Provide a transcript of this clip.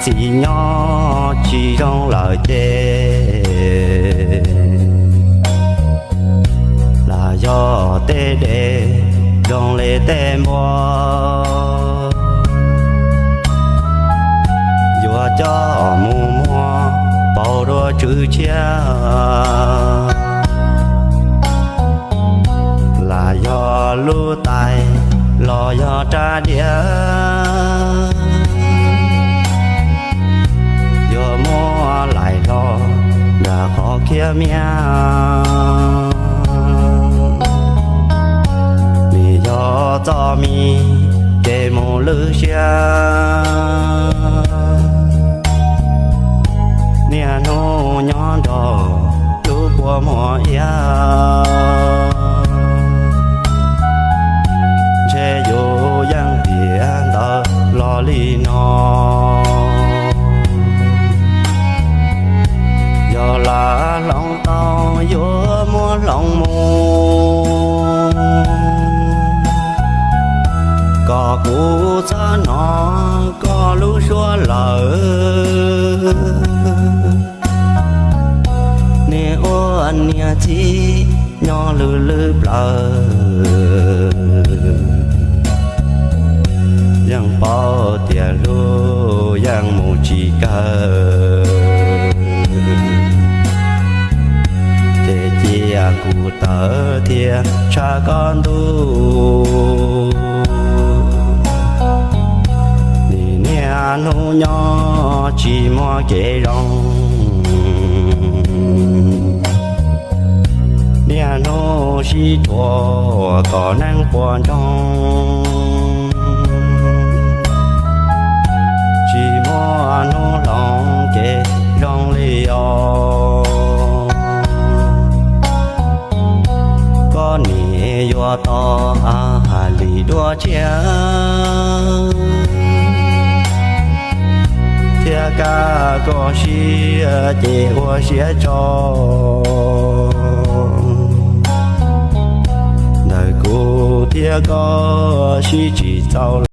Txiv nyob tsis zoo lawm ces, lam yog tej dev zoo li tej npua, yuav coj mus muag pauv dua tswv tshiab. Lam yog lub tais los yog rab diav, yuav muab laim hlo ntawm qhov khiab miab. Vim yog txoj me kev mus lwj siab, niaj hnub nyob nrog lub kua muag iab. Ntshe yus yeej tiav ntawd los li no, yog lam hloov tau yuav muab hloov mus, kom kuv txhob hnov koj lub suab lawm. Niag ua niag txiv nyob lwj lwj plaws, yeej paub tias hlub yeej mus tsis kawg, ces cia kuv tawv thiab tshaj koj ntuj. Nim niaj hnub nyob tsis muaj kev zoo, niaj hnub sib thuam kom neeg puas ntsoog, tsis muaj hnub hloov kev zoo li os. Koj nim yuav tau hais li dua tshiab, thiab kab koj siab ces ua siab tso. Ntawm kuv thiab koj sib tsis txaus